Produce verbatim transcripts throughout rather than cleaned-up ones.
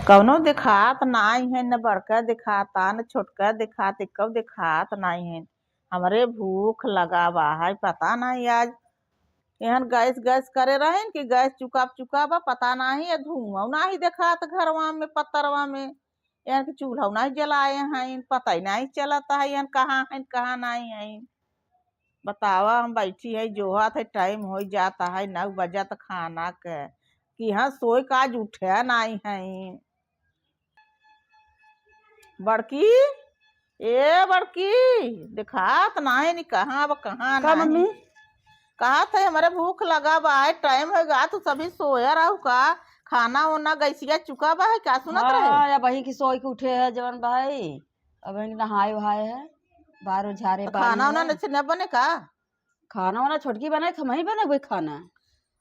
कौनो देखात नाई है, न बड़का देखाता, न छोटका देखात, एक्कौ देखात नाई है। हमरे भूख लगा बा है, पता नाई आज एहन गैस, गैस करे रहिन कि गैस चुका, चुका बा, पता नाई है। धुआं नाई देखात घरवा में, पतरवा में, एहन के चूल्हा नाई जलाए हैं, पता ही नाई चलत है एहन कहाँ हैं, कहाँ नाई हैं। बतावा, हम बैठी है, जोहत है, टाइम होइ जात है, नौ बजत खाना के, कि हाँ, सोइ के आज उठे नाई है। बड़की, ए बड़की, देखात नाई नी, कहाँ अब, कहाँ का नाई? मम्मी? कहत है, हमरे भूख लगा बा, टाइम होइ गा, तू सभी सोया रहू का? खाना ओना गैसिया चुका बा है, का सुनत रहे? हाँ, अब वही की सोइ के उठे है जवन भाई, अब वही नहाए वहाए है, बाहर झारे तो बारी खाना है। ओना न बने का? खाना वाना छोटकी बनाए, हम ही बनाबे खाना।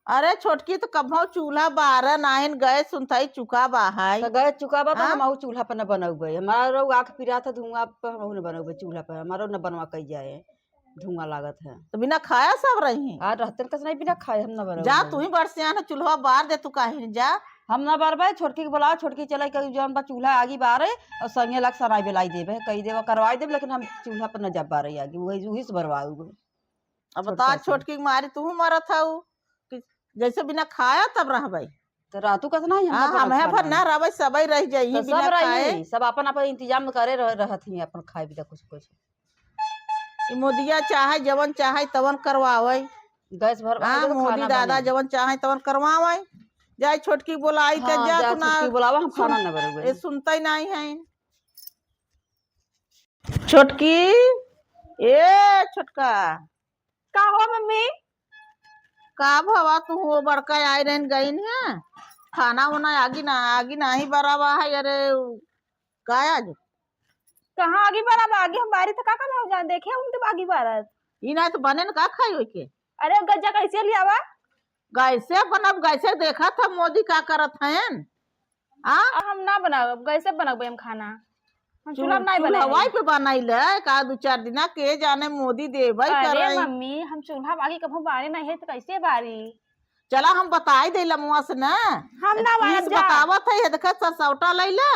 अरे छोटकी, तो कभौ चूल्हा बारे नाहिन, गैस सुनताई चुका बा है। तो गैस चुका बा, तो हाँ? हम आऊ चूल्हा पर न बनौबे। हमारा लोग आँख पिरात है धुआं पर, हम न बनौबे चूल्हा पर, हमारो न बनवा कई जाए, धुआं लागत है। तो बिना खाया सब रही? आ रहतन कस नहीं बिना खाए, हम न बनौबे। जा, तू ही बड़ सियान है, चूल्हा बार दे, तू काहे न जा? हम न बारबे, छोटकी के बुलाओ, छोटकी चले के जौन बा चूल्हा आगी बारे और संगे लग सनाई बेलाई देबे, कही देबे, करवाई देबे, लेकिन हम चूल्हा पर न जा बारे आगी, वही, वही से बरवाऊबे। अब छोटका बता, से। छोटकी के मारी तू मरत हऊ कि जैसे बिना खाया तब रहबे। तो रातू कतना ही हम हाँ, ना हम है खाना भर ना है। रहबे, सबई रह जाई तो बिना सब रही, खाए। सब अपन अपन इंतजाम करे रह, रहत ही अपन खाए पीता कुछ कुछ। ई मोदिया चाहे जवन चाहे तवन करवावे। गैस भर हाँ, आगे तो मोदी खाना दादा बने। जवन चाहे तवन करवावे। जाए छोटकी बोलाई के हाँ, जा जा तू ना छोटकी बोलावा, हम खाना सुन-, ना बनवे। ए सुनते नहीं है। छोटकी, ए छोटका। का हो मम्मी? का भवा तू हो बड़का आई रहन गईन है? खाना वाना आगी ना, आगी नाही बराबा है, अरे का आज? कहाँ आगी बराबा? आगी हम बारी तो का करना हो जान देखे हम तो आगी बारत। ई ना तो बने न का खाई होई के? अरे गज्जा कैसे लियावा? गैसे बनब, गैसे देखत हम मोदी का करत हैं। आ? अब हम ना बनाब, गैसे बनबे हम खाना। हम चूल-, चूल्हा नहीं बनाए चूल्हवाई हैं। पे बनाई ले, का दू चार दिना के जाने मोदी देबे अरे करे। मम्मी, हम चूल्हा बागी कभो बारे नहीं है तो कैसे बारी? चला हम बताई दे लमुआ से ना। हम ना बारब तीस जा। बतावत है, ये देखा सरसौटा लैला,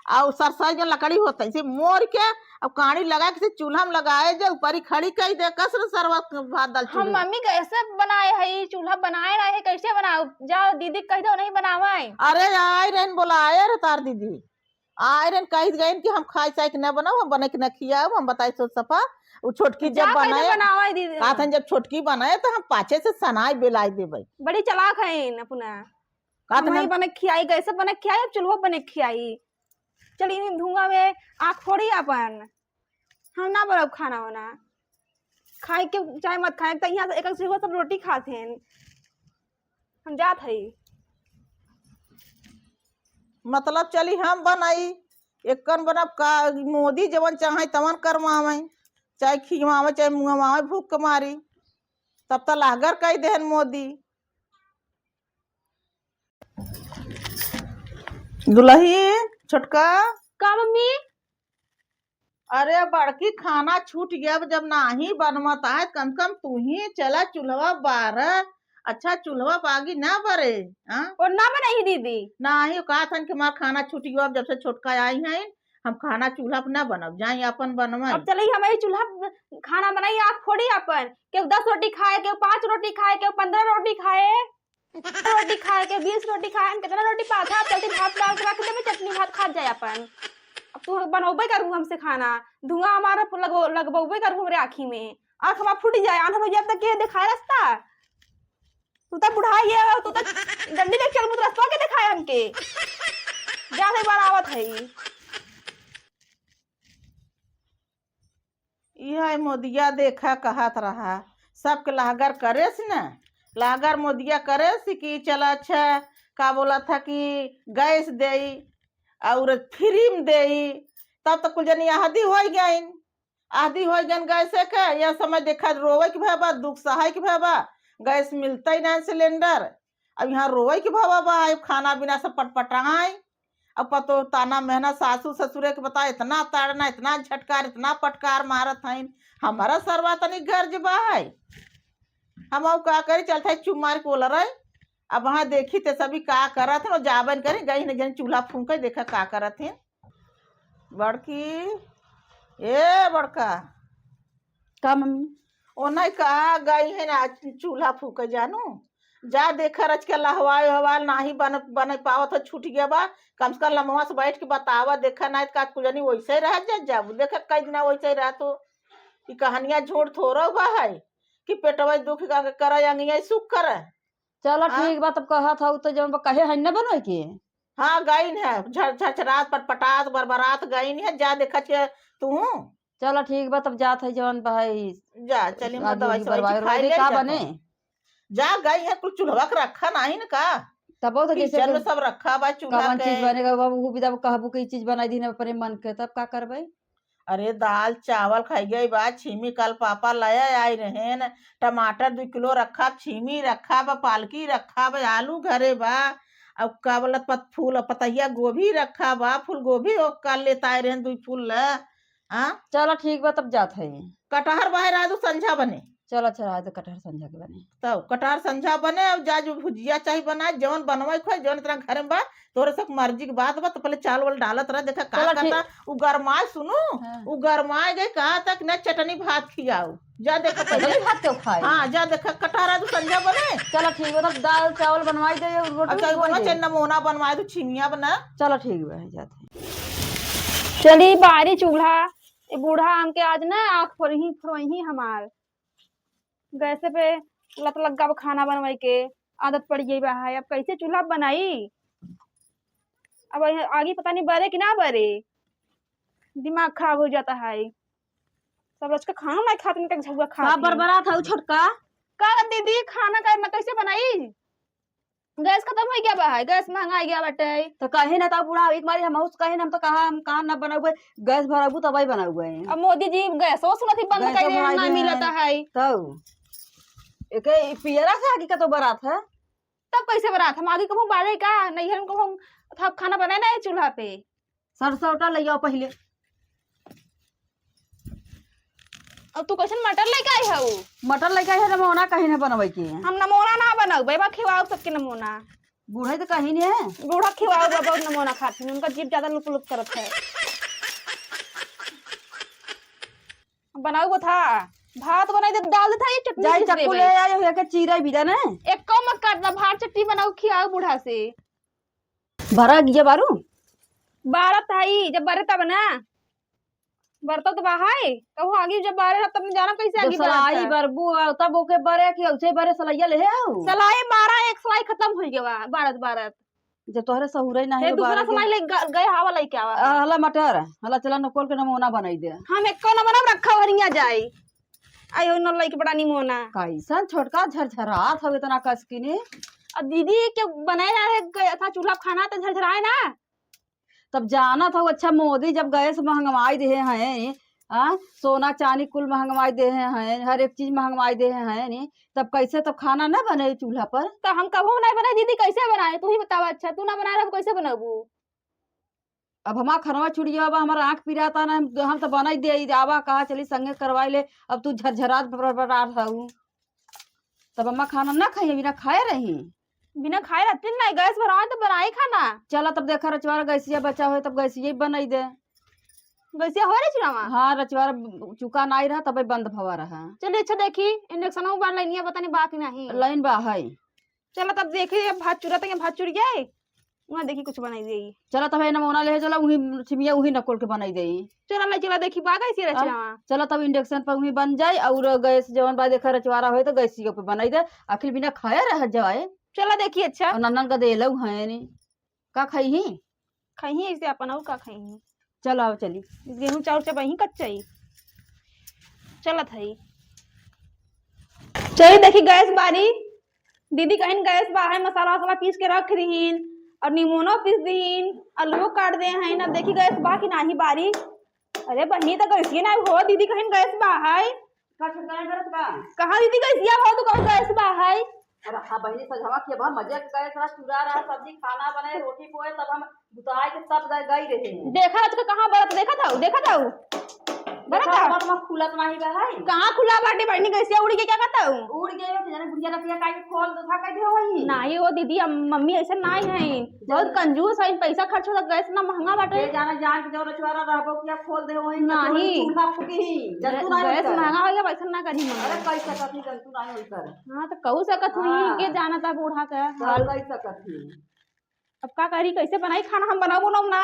और सरसई जन लकड़ी होत है, इसे मोर के, अब काड़ी लगा के से चूल्हा में लगाए जे, ऊपरी खड़ी कई दे, कस न सरवा भात दाल हम चूल्हे। मम्मी गैसे बनाए है, चूल्हा बनाए रहे है, कैसे बनाओ? जाओ दीदी के कह दो, नहीं बनावे। अरे आए रहन बोला, आए रे तार दीदी, आए रहन कह गइन कि हम खाए चाहे के न बनाओ, हम बने के न खियाओ, हम बताई सोच सफा, उ छोटकी जा जब कह दे बनाए, बनावे दीदी। कहत हन जब छोटकी बनाए तो हम पाछे से सनाई बेलाई देबे। बड़ी चालाक है अपना। कहत हम हन ही बने खियाई, गैसे बने खियाई, अब चूल्हो बने खियाई। चली इन धुआं में आँख फोड़ी अपन। हम ना बनब खाना वाना। खाए के चाहे मत खाए, तो यहाँ से एक एक चूल्हा सब रोटी खात हैं। हम जात हई। मतलब चली हम बनाई, एकन बनब का, मोदी जवन चाहे तवन करवावे, चाहे खियवावे, चाहे मुआवे, भूख के मारी। तब त लहगर कई देहन मोदी। दुलही, छोटका। का मम्मी? अरे बड़की, खाना छूट गया, अब जब नाही बनवत है, कम से कम तू ही चला चूल्हा बारह, अच्छा चूल्हा बागी ना बरे, हाँ? और ना बनाई दीदी? नाही, कहा था कि हमार खाना छूट गया, अब जब से छोटका आई हैं, हम खाना चूल्हा पे ना बनब, जाई अपन बनवाई। अब चले हम यही चूल्हा प-, खाना बनाई, आँख फोड़ी अपन, केहू दस रोटी खाए, केहू पाँच रोटी खाए, केहू पन्द्रह रोटी खाए। रोटी खाए के, बीस रोटी खाए, हम कितना रोटी पाथा, चलती भात डाल के रख देबे, चटनी भात खात जाए अपन। अब तू बनौबे करू हमसे खाना, धुआं हमारा लगो-, लगबौबे करू हमरे आँखी में, आँख हमार फूट जाए, आन्हर हो जाए, तक के देखाए रास्ता? तू तो बुढ़ा गया हो, तू तो डंडी लेके चल, तू रास्ता के देखाए हमके। जा भाई, बनावत है। इहे मोदिया देखा कहत रहा, सबके लहगर करेस न, लहगर मोदिया करेस कि चला अच्छा, का बोला था कि गैस देई और फ्री में देई, तब तो कुल जनी आहदी होइ गइन, आहदी होइ गइन गैसे के। यह समय देखा रोवे के भय बा, दुख सहाय के भय बा, गैस मिलते ही ना सिलेंडर। अब यहाँ रोवे के भवा बा, अब खाना बिना सब पटपटाए। अब पतो ताना मेहना सासू ससुरे के बता, इतना ताड़ना, इतना झटकार, इतना पटकार मारत हइन, हमारा सरवा तनी गर्ज बा है। हम अब का करी, चलत है चुप मार के बोल रहे, अब वहाँ देखी ते सभी का करत हन, जाबे न करी, गई न जन चूल्हा फूंके, देखा का करत हन। बड़की, ए बड़का। का मम्मी? ओ नहीं का गई है ना चूल्हा फूंके जानू, जा देखा रच के लहवाए हवाल नाही बन, बन पावत हो, छूट गया बा। कम से कम लमवा से बैठ के बतावा, देखा नहीं का कुजनी वैसे ही रह जा, जाबू देखा कई दिना वैसे ही रह तो। ई कहानिया झूठ थोड़ा हुआ है कि पेटवा दुख का करे अंगिया सुख करे। चलो हाँ? ठीक बा, तब कहत हऊ तो जौन बा कहे है न बनवे के। हाँ, गईन है, झ-, झचरात, पटपटात, बरबरात गईन है, जा देखत के तू। चलो ठीक बा, तब जात है जौन बा है। जा, चली हम आगी दवाई उगी सवाई बरवाए खाई रोटी ले का जात बने? है। जा, गई है, कुल चूल्हा के रखा नाही न का? तब वो तो जैसे किचन में कि सब रखा बा, चूल्हा कवन चीज के। बनेगा, बाबू, वो भी तब कहबू कि ई चीज बनाई दीन अपने मन के, तब का करबे? अरे दाल चावल खाई गई बा, छीमी कल पापा लाया आई रहेन, टमाटर दो किलो रखा, छीमी रखा बा, पालकी रखा बा, आलू घरे बा, अब का बोलत पत-, फूल पतैया गोभी रखा बा, फूल गोभी ओ कल लेत आए रहेन दुई फूल ल। हाँ? चलो ठीक बा, तब जात है। कटहर बाहर आ दू संझा बने। चलो, अच्छा, आज कटहर संझा के बने। तब कटहर संझा बने, अब जा जो भुजिया चाही बनाए, जौन बनवाई खोए, जौन इतना घर में बा, तोरे सब मर्जी के बात बा, तो पहले चाल वाल डालत रह, देखा का चलो, ठीक। करता, उ गरमाए, सुनू, हाँ। उ गरमाए गए, कहा तक न चटनी भात खियाऊ, जा देखा पहले। चटनी भात क्यों खाए? हाँ, जा देखा, कटहर आज संझा बने। चलो, ठीक बा, तब दाल चावल बनवाई दे, रोटी अब चाहे बनवाई बनवा, दे। चाहे नमूना बनवाए दो, छिमिया बना। चलो, ठीक बा, जाते हैं। चली बारी चूल्हा, ए बूढ़ा हमके आज ना आँख फोरही, फोरही हमार। गैसे पे लत लग गब खाना बनवाई के, आदत पड़ गई बा है। अब कैसे चूल्हा बनाई? अब आगी पता नहीं बरे कि ना बरे, दिमाग खराब हो जाता है। सब रोज का खाना नहीं खात, इनका झगुआ खा का के। बरबरात हऊ छोटका? का दीदी, खाना का मैं कैसे बनाई? गैस खतम होइ गया बा है, गैस महंगाइ गया बाटे। तो कहे ना, तब बूढ़ा एक बारी हम उस कहे ना, हम तो कहा, हम कहा ना बनाउबे, गैस भराबू तबही बनाउबे। अब मोदी जी गैसो सुनत ही बंद गैसो कर देहे, भराई ना देहे मिलत हैं। है। तब एके ई पियरा से आगी का तो बरात है। तब कैसे बरात? हम आगी कहूँ बारे का? नैहर में कहूँ, तो अब खाना बनाए ना है चूल्हा पे। सरसौटा लइ आओ पहिले। अब तू कैसन मटर लेके आई हऊ? मटर लेके आई है, नमोना कहीं ना बनवे के। हम नमोना ना बनाऊ, बेबा खिवाओ सबके नमोना। बूढ़े तो कहीं नहीं है। बूढ़ा खिवाओ बा, बहुत नमोना खाती है, उनका जीभ ज्यादा लुक लुक करत है। बनाऊ बा था, भात बनाई दे, दाल दे था, ये चटनी जाई पीस चक्कू देबे। ले आयो, एके चीरा भी जाने। एको मत काट दा, भात चटनी बनाऊ, खियाओ बूढ़ा से। भरा गिया बारू? बारत हई, जब बरे तब ना। बरतो तो बा है, कहूँ आगी जब बारे रह, तब न जाना कैसे जब आगी बरत सलाई है। बरबू आ, तब ओके बरे कि उसे बरे सलैया ले आओ। सलाई बारह, एक सलाई खतम हो गया बा, बारत, बारत। जब तोहरे सहूरे नहीं हे, तो दूसरा बारह के सलाई ले ग-, गए हवा लेके आवा। आ, हला मटर, हला चला नकोल के नमोना बनाई दे। हम एको नमोना रखा हरिया जाई। आई हो न लइके बड़ा निमोना। कैसन छोटका झरझरात हवे इतना कस के ने? अब दीदी के बनाए रहे गए था चूल्हा खाना तो झरझराए ना। तब जानत हऊ, अच्छा मोदी जब गैस महंगवाई देहे हैं, आ, सोना चानी कुल महंगवाई देहे हैं, हर एक चीज महंगवाई देहे हैं, तब कैसे तब खाना न बने चूल्हा पर? तो हम कबहू नहीं बनाए दीदी, कैसे बनाए तू ही बतावा। अच्छा तू ना बनाए रहो, कैसे बनाबू? अब हमार खनवा छुड़िया बा, हमार आँख पिराता ना, हम, हम तो बनाई दे, आवा कहा चली संगे करवाई ले, अब तू झरझरात बरबरात हऊ। तब अम्मा खाना ना खाई, बिना खाए रही। बिना खाए रहती ना, गैस भरावे तो बनाई खाना। चला तब देखा रचवार गैसिया बचा होए, तब गैसिया ही बनाई दे। गैसिया हो रही चुनावा? हाँ, रचवार चुका नाई रहा, तबे बंद भवा रहा। चलिए अच्छा देखी, इंडक्शन में बार लाइनिया पता नहीं बा कि नहीं। लाइन बा है। चला तब देखी, अब भात चुरा तक भात चुर जाए। वहाँ देखी कुछ बनाई देई। चला तब है नमूना ले चला, उही छिमिया उही नकोल के बनाई देई। चला ले चला देखी बा कैसी हाँ? रचनावा। चला तब इंडक्शन पर उही बन जाए और गैस जवन बा देखा रचवारा होए तो गैस के ऊपर बनाई दे। आखिर बिना खाया रह जाए। चला देखी अच्छा। और नन्नन का देलऊ है नी। का खाई ही? खाई ही ऐसे अपन और का खाई ही? चलो आओ चली। गेहूं चाउर चबाई ही कच्चा ही। चलत है। चली देखी गैस बारी। दीदी कहिन गैस बा है, मसाला वसाला पीस के रख दीहिन और निमोनो पीस दीहिन, आलूओ काट दे हैं। अब देखी गैस बा कि नाही बारी। अरे बहिनी, तो गैसिए ना हो, दीदी कहिन गैस बा है। का छुटकारा करत बा? कहाँ दीदी गैसिया हो, तो कहूँ गैस बा है। अरे हाँ बहिनी, सजवा के बा मजे के गैस रहा, चूल्हा रहा, सब्जी खाना बनाए, रोटी पोए, तब हम बुताए के सब गए, गई रहे हैं। देखा आज के कहाँ बरत, देखत हऊ, देखत हऊ। बड़ा देखा, का? हमार, हमार खुलत नाही बा है। कहाँ खुला बाटे बहिनी, कैसे उड़ के क्या कहता हूँ? उड़ गए हो, जाने बुढ़िया रतिया काहे के खोल दो था, कह दे वही। नाही हो दीदी, हम, मम्मी ऐसे नाही है, बहुत कंजूस है, पैसा खर्च होता, गैस ना महंगा बाटे। ये जाना जान के जो रचवारा रहबो किया खोल दे वही, नाही। चूल्हा फूकी ही, जंतु नाही गैस होता। महंगा हो गया, वैसे ना करी मम्मी। अरे कैसे कथी जंतु नाही होता। हाँ, तो कहू सकत हुई हाँ। के जाना था बूढ़ा का तो हाल। कह सकत ही। अब का करी, कैसे बनाई खाना, हम बनाऊ बनाऊ ना।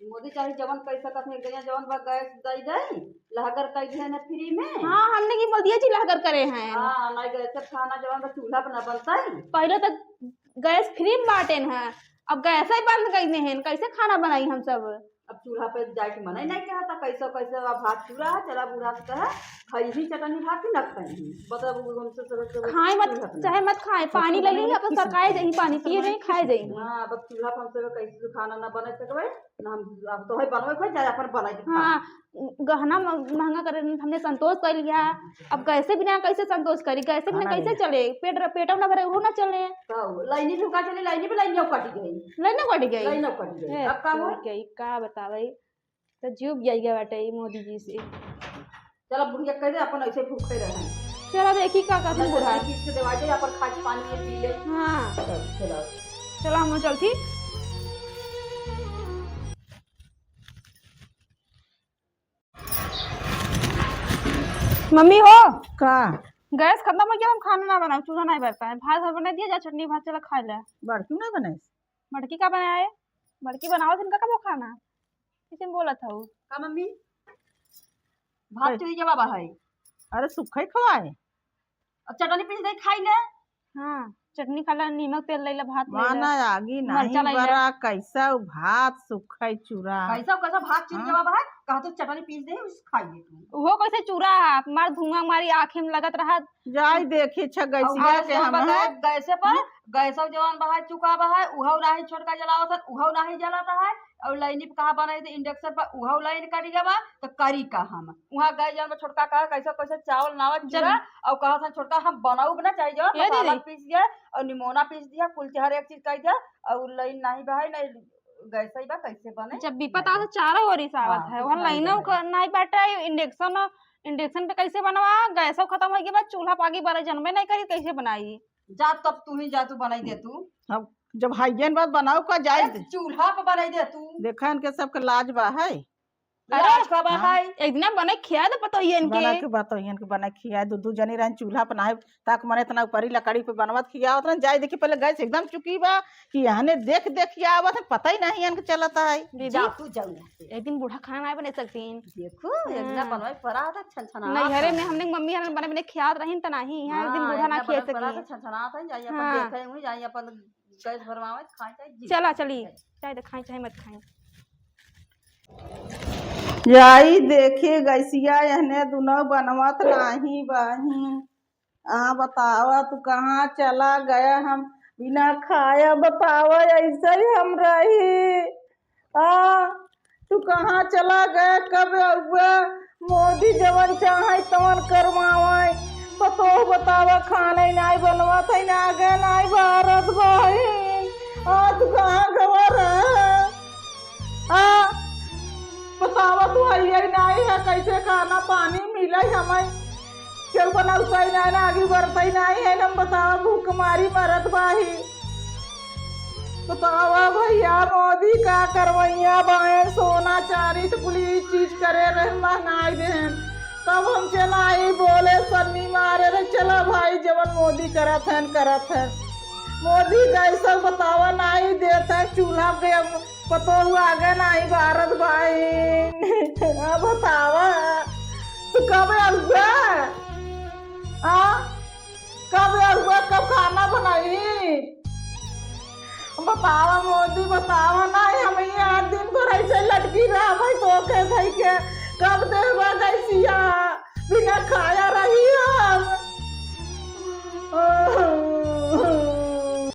मोदी चाहे जवन कह सकत है, गैया जवन बा गैस दई दई, लहगर कह दिया ना फ्री में। हाँ, हमने की मोदिया जी लहगर करे हैं। हाँ, नहीं गैस से खाना जवन बा चूल्हा पर ना बनता है। पहले तो गैस फ्री में बाटे हैं, अब गैस ही बंद कर दे हैं, कैसे खाना बनाई हम सब? अब चूल्हा पे जाए के मन ही नहीं कहता, कैसे कैसे अब भात चूल्हा है, चला बूढ़ा से कहे, खाई ही चटनी भात ही ना खाई ही। मतलब हमसे सब, सब खाए मत, चूल्हा पे चाहे ना। मत खाए, पानी ले ली, अपन सरकाए जाई, पानी पिए जाई, खाए जाई। हाँ, अब चूल्हा पे हमसे कैसे खाना ना बना सकबे, ना हम, अब तो है बनवे खोज जाए, अपन बनाई के खा। हाँ, गहना म-, महंगा करे, हमने संतोष कर लिया, अब गैसे बिना कैसे संतोष करी, गैसे बिना खाना कैसे नहीं। चले, पेट र-, पेटो ना भरे, वो ना चले। तो लाइनी भी का चले, लाइनी भी लाइनी कट गई। लाइनो कट गई। लाइनो कट गई। ए, अब का हो? गई, का बतावे? तो जीव गया गया बाटे ई मोदी जी से। चलो बुढ़िया कह दे, अपन ऐसे भूखे रहे। चलो देखी का कहत बस बूढ़ा। चटनी पीस के देवा दे, अपन खा के पानी ये पी ले। हाँ। चल, चलो। चलो हम चलती। मम्मी हो। का? गैस खत्म हो गया, हम खाना ना बनाओ, चूल्हा नहीं बरता है। भात भर बना दिया, जा चटनी भात चला खा ले। बड़की नहीं बनाइस? बड़की का बनाए? बड़की बनाओ दिन का कबो खाना? किसी बोलत हऊ? का मम्मी? भात कैसे? चुई के बाबा है। अरे सुखई खवाए। और चटनी पीस दे खाई ले। हाँ, चटनी खा ले, नीमक तेल ले ले, भात ले ले। माना आगी मरचा नहीं ले ले। बरा, कैसा उ भात सुखई चूरा। कैसा, कैसा भात चुई के हाँ। बाबा है, कहा तो चटनी पीस दे, उस खाई ले तू। वो कैसे चूरा है, मार धुआं मारी आँखें में लगत रहा। जाई देखी छ और गैसिया गैस के हम बा, हैं। गैसे पर, हम्म। गैसो जवन बहाय चुका बहाय, उहौ नाही छोटका जलावत हन, उहौ नाही जलत है, और लाइनी पे कहा बनाई थे इंडक्शन पर, उहौ लाइन कट गवा, तो करी का हम? उहाँ गए जवन छोटका कहा कैसे कैसे चावल नावा जब चूरा, और कहा था छोटका हम बनाऊ भी ना चाहिए, ये मसाला दीदी। पीस गया और निमोना पीस दिया, कुल हर एक चीज कह दिया, और लाइन नाही बहाय, नहीं गैस ही बा, कैसे बने? जब विपत आवत है, चारों ओरी से आवत हाँ, है, कुछ वहाँ नहीं लाइनो बने। क-, नहीं बाटे, इंडक्शन, इंडक्शन पे कैसे बनवा? गैसो खत्म हो गया, बाद चूल्हा पे आगे बारे जनबे नहीं करी, कैसे बनाई? जा तब तू ही जा, तू बनाई दे तू। अब जब हाइयन बात बनाओ का जाए अरे, दे। चूल्हा पे बनाई दे तू। देखा इनके सबके लाज बा है। अरे, लाज का बा हाँ। है। एक दिन बने खिया दे पतोहियन के। बना के पतोहियन के बना खिया, दू दू जनी रहन चूल्हा पे नहाए, ताक मने इतना ऊपरी लकड़ी पे बनवत खियावत रहन। जाए देखी पहले गैस एकदम चुकी बा कि यहने देख देख के आवत है, पता ही नहीं इनके चलता है। दीदी, जा तू जाऊ यहाँ से। एक दिन बूढ़ा खाना नहीं बना सकतीन। देखो, एक दिन हाँ। बनवाई परा था, छनछना नैहरे में हमने मम्मी हरन बने बने खियात रहीन त नाही, यहाँ एक दिन हाँ, बूढ़ा ना खिया सकी। छनछना था, जाई अपन हाँ। देखे हुई, जाई अपन गैस भरवावे, खाए जाए, जी। चला, चली। चाहे तो खाई, चाहे मत खाई। जाई देखी गैसिया एहने दुनो बनवत नाही बाही। आ बतावा तू कहाँ चला गया, हम बिना खाया बतावा ऐसे ही हम रही। आ तू कहाँ चला गया, कब अउबा? मोदी जवन चाहे तवन करवावे। पतोह बतावा खाने नाई बनवत है, ना आगे नाई भारत बहिन। आ तू कहाँ गवा रहे? आ बतावा तू हइये नाई है, कैसे खाना पानी मिले हमें? केहू बनौते नाई, ना आगी बरते नाई है, हम बतावा भूख मारी मरत बाही। बतावा भैया, मोदी का करवैया बाएं, सोना चांदी तो कुल ई चीज करे रहे, महंगाई देहन। तब हमसे नाई बोले, सन्नी मारे रहे, चला भाई, जवन मोदी करत हन, करत हन। मोदी गैस बतावा नाई देत है, चूल्हा पे अब पतोहू आगे नाई भारत बहिन। अब बतावा, तू कब अउबा? आ? कब अउबा, कब खाना बनाई? बतावा मोदी, बतावा, नाई हम यहाँ दिन भर ऐसे लटकी रहबै तोके धई के। कब देबा गैस